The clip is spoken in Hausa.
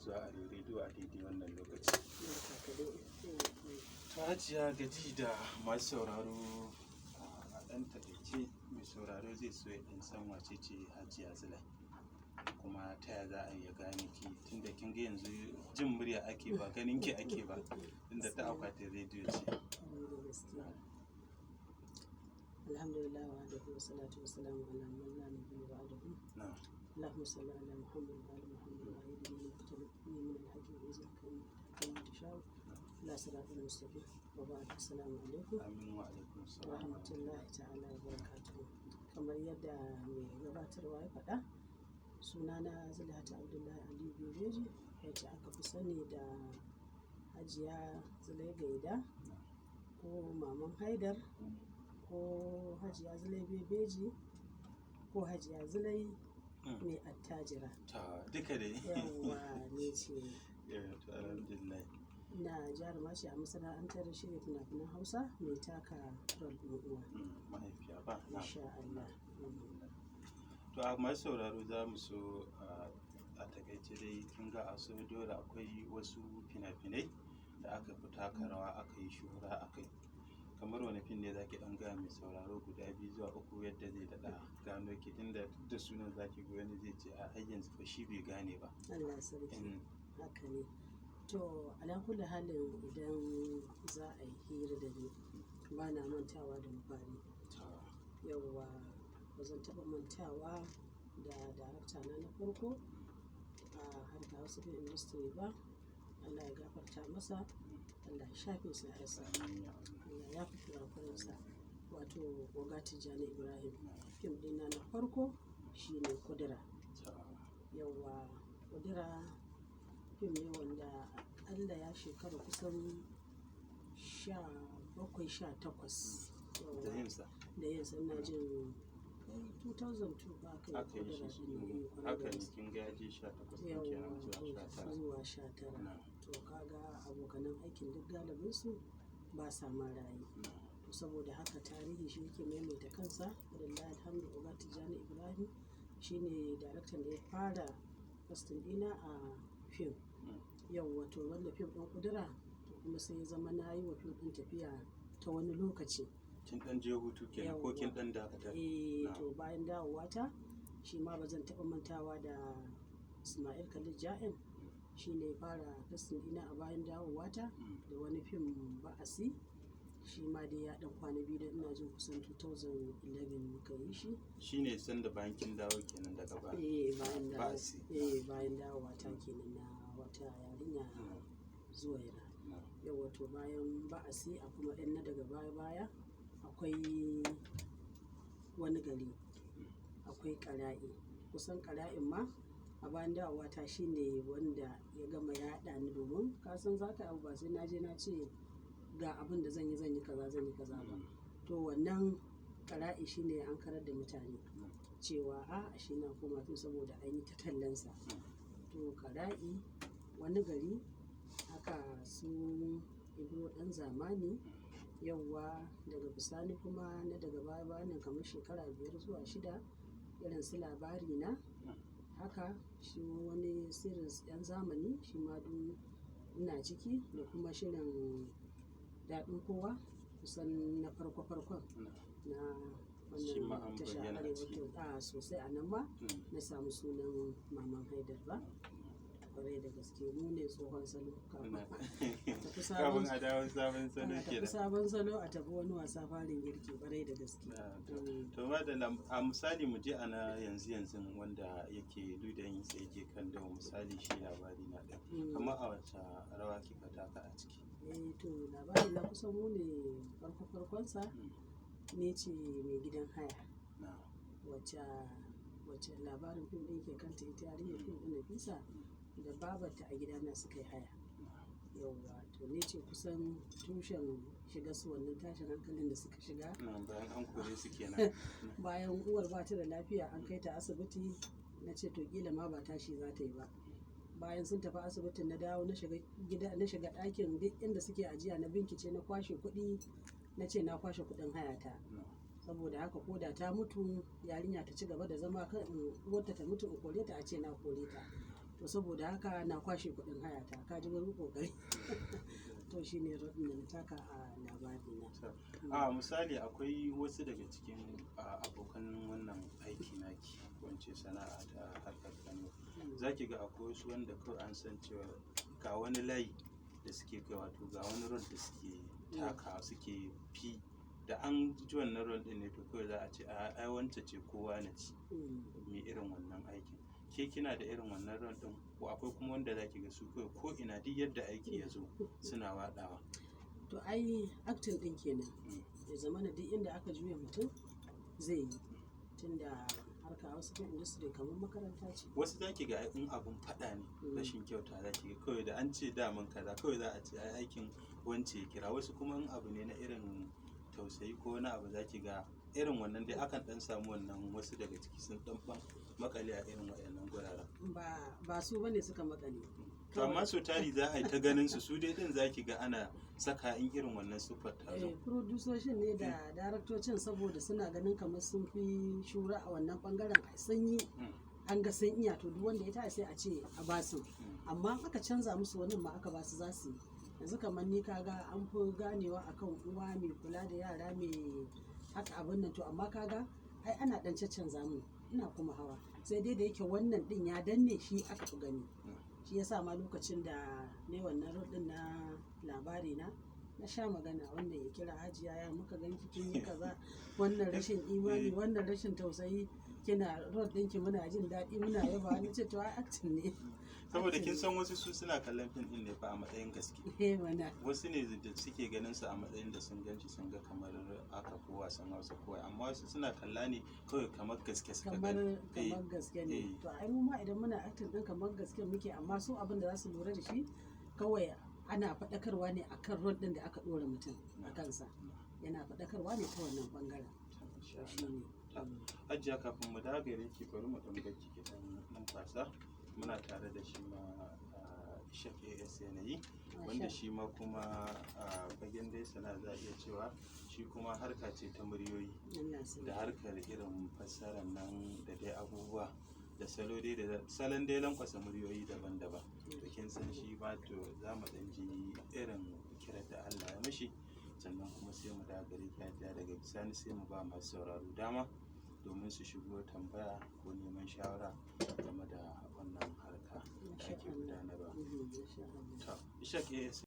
zuwa Arewa Rediyo a daidai wannan lokaci. Barka ka dai. To Hajiya, gaji da masu sauraro, a ɗan taƙaice mai sauraro zai so ya ɗan san wace ce Hajiya Zulai, kuma ta ya za a iya gane ki, tunda kin ga yanzu jin murya ake ba ganin ki ake ba, tunda ta akwatin rediyo ce. Kwarai da gaske. Alhamdulillah wa alaihi wa salatu wa salamu ala man la nabiyya ba'dahu. Na. اللهم صل على محمد وآل محمد وعلى من اقتلتني من الحج وإذنك إنك تحكم ما تشاء لا صراط المستقيم وبعد، السلام عليكم Amin wa alaikum salam. Rahmatullahi ta'ala wa barakatuhu. Kamar yadda mai gabatarwa ya faɗa, sunana Zulaihat Abdullahi Aliyu Bebeji, wacce aka fi sani da Hajiya Zulai Gaida ko Maman Haidar ko Hajiya Zulai Bebeji ko Hajiya Zulai mai attajira. Ta duka dai. Yawwa, ne ce. To alhamdulillah. Na jaruma ce a masana'antar shirya fina-finan Hausa mai taka rol ɗin uwa. Mahaifiya ba na. Insha Allah. To a masu sauraro, za mu so a takaice dai kin ga a so dole akwai wasu fina-finai da aka fi taka rawa, aka yi shuhura a kai. Kamar wani fim ne zaki dan gaya mai sauraro guda biyu zuwa uku yadda zai daɗa gano ki, tunda duk da sunan zaki ga wani zai ce a har yanzu fa shi bai gane ba. Allah sarki. Haka ne. To ala kulli halin, idan za a yi hira da ni, ba na mantawa da mafari. Yawwa, ba zan taɓa mantawa da darakta na na farko a harkar Hausa Film Industry ba. Allah ya gafarta masa, Allah ya shafe sa yasa. Amin ya Allah. Allah ya fi kurakuransa. Wato Oga Tijjani Ibrahim. Fim ɗina na farko shine Kudura. Yawwa, Kudura fim ne wanda Allah ya shekara kusan 17, 18. Da yinsa. Da yinsa, ina jin kai 2002 ba aka yi Aka yi Kudura shi. ɗin nan, kwarai da Haka ne, gaske. kin ga ya je 18 ɗin kenan Yawwa, zuwa 19. Zuwa 19. To kaga abokanan aikin duk galibinsu ba sa ma raye. To saboda haka tarihi shi yake maimaita kansa. Walillahi alhamdu, Oga Tijjani Ibrahim shine daraktan da ya fara casting ɗina a fim. Yawwa, to wanda fim ɗin Kudura, to kuma sai ya zama na yi wa fim ɗin tafiya ta wani lokaci. Kin ɗan je hutu kenan ko kin ɗan dakatar? Eh. Na. To bayan dawowata, shi ma ba zan taɓa mantawa da Ismail Khalil Ja'in, shi ne ya fara casting ɗina a bayan dawowata da wani fim Ba'asi. Shi ma dai ya ɗan kwana biyu, da ina jin kusan 2011 muka yi shi. Shine sanda bayan kin dawo kenan daga baya. Eh, bayan dawo. Ba'asi. Eh, bayan dawowata kenan, na wata yarinya Zuwaira. Yawwa, to bayan Ba'asi a kuma ɗan na daga baya baya akwai Wani Gari, akwai Ƙara'i. Kusan Ƙara'in ma a bayan dawowata shine wanda ya gama yaɗa ni, domin ka san za ka abu ba sai na je na ce ga abin da zan yi, zan yi kaza, zan yi kaza ba. To wannan Ƙara'i shine an karar da mutane cewa a shi na koma fim, saboda an yi ta tallansa. To Ƙara'i, Wani Gari, haka su Ibro Ɗan Zamani. Yauwa, daga bisani kuma na daga baya bayan nan kamar shekara 5 zuwa 6, irin su Labari Na, haka shi wani series ɗan zamani, shi ma duk ina ciki, da kuma shirin Daɗin Kowa, kusan na farko farkon na Shi ma wannan an tasha bayyana a Arewa. ciki. To a sosai, a nan ma na samu sunan Maman Haidar ba. Kwarai da gaske, mu ne tsohon salo kafin a tafi sabon Kafin a dawo sabon salo a tafi kenan. sabon salo, a tafi wani wasa farin girki, kwarai da gaske. To madalla, a misali mu je ana yanzu yanzu wanda yake ludayin sa yake kan dawo, misali shi Labari Na ɗin. Kamar a wace rawa kika taka a ciki? Eh, to Labari Na kusan mu ne farko farkonsa, ne ce mai gidan haya wacce labarin fim ɗin ke kanta, ita yarinyar fim ɗin Nafisa da babarta a gidana suka yi haya. Yauwa, to ne ce kusan tushen shiga su wannan tashin hankalin da suka shiga. Na, bayan an kore su kenan. Bayan uwar ba ta da lafiya, an kai ta asibiti, na ce to kila ma ba tashi za ta yi ba. Bayan sun tafi asibitin, na dawo na shiga gida, na shiga ɗakin duk inda suke ajiya, na bincike, na kwashe kuɗi, na ce na kwashe kuɗin hayata. Saboda haka ko da ta mutu, yarinya ta ci gaba da zama, kan in uwarta ta mutu in kore ta, a ce na kore ta. To saboda haka na kwashe kuɗin hayata, ka ji wani kokari. To shine role ɗin da na taka a Labarina. A misali, akwai wasu daga cikin abokan wannan aiki naki, wance sana'a ta harkar Kano, za ki ga akwai wasu wanda kawai an san cewa ga wani layi da suke kai, wato ga wani role da suke taka, suke fi da an ji wannan role din ne, to kawai za a ce ai wance ce, kowa na ci mai irin wannan aikin. Ke kina da irin wannan role din, ko akwai kuma wanda za ki ga su kawai ko ina, duk yadda aiki ya zo, suna waɗawa? To ai acting din kenan, ya zama na duk inda aka juya mutum zai yi, tunda harka Hausa film industry kamar makaranta ce. Wasu za ki ga in abun faɗa ne, rashin kyauta, za ki ga kawai da an ce daman kaza, kawai za a ce ai aikin wance ya kira. Wasu kuma in abu ne na irin tausayi ko wani abu, za ki ga irin wannan dai akan dan samu wannan, wasu daga ciki sun dan ban makale a irin waɗannan guraren. Ba su bane suka makale. To amma so tari za a yi ta ganin su, su dai din za ki ga ana saka in irin wannan siffar ta zo. Eh, producoshin ne da daraktocin, saboda suna ganin kamar sun fi shura a wannan bangaren, sun yi an ga sun iya, to duk wanda ya tashi sai a ce a basu. Amma aka canza musu wani ma aka basu, za su yi. Yanzu kamar ni, kaga an fi ganewa akan uwa mai kula da yara, mai haka abin nan. To amma kaga ai ana dan caccanza mu, ina kuma hawa, sai dai da yake wannan din ya danne, shi aka fi gani. Shi yasa ma lokacin da ne wannan role din na Labarina, na sha magana, wannan ya kira, "Hajiya, ya muka ganki kin yi kaza, wannan rashin imani, wannan rashin tausayi, kina role ɗinki, muna jin daɗi, muna yaba." Ni ce to ai acting ne. Saboda kin san wasu su suna kallon fim din ne fa a matsayin gaske. Eh mana. Wasu ne da suke ganin su a matsayin da sun ganshi sun ga kamar aka ko wasan Hausa ko, amma wasu suna kalla ne kawai kamar gaske suka kamar gani. Kamar gaske ne. To ai mu ma idan muna acting din kamar gaske muke, amma su abin da za su lura da shi kawai ana faɗakarwa ne akan role din da aka ɗora mutum a kansa, yana faɗakarwa ne ta wannan bangaren. Insha Shi ne. Allah. Hajiya, kafin mu dawo gare ki, bari mu dan baki ki dan numfasa. Muna tare da shi ma Ishaq AS Yanayi, wanda shi ma kuma a fagen dai sana'a za a iya cewa shi kuma harka ce ta muryoyi Allah sarki. Da harkar irin fassarar nan da dai abubuwa da salo dai, da salon dai lankwasa muryoyi daban-daban. To kin san shi ba, to za mu dan ji irin kiran da Allah ya mishi, sannan kuma sai mu dawo gare ki Hajiya, daga bisani sai mu ba masu sauraro dama domin su shigo tambaya ko neman shawara game da wannan harka da Masha ake Allah. gudanarwa. Masha Allah. To, Ishaq AS.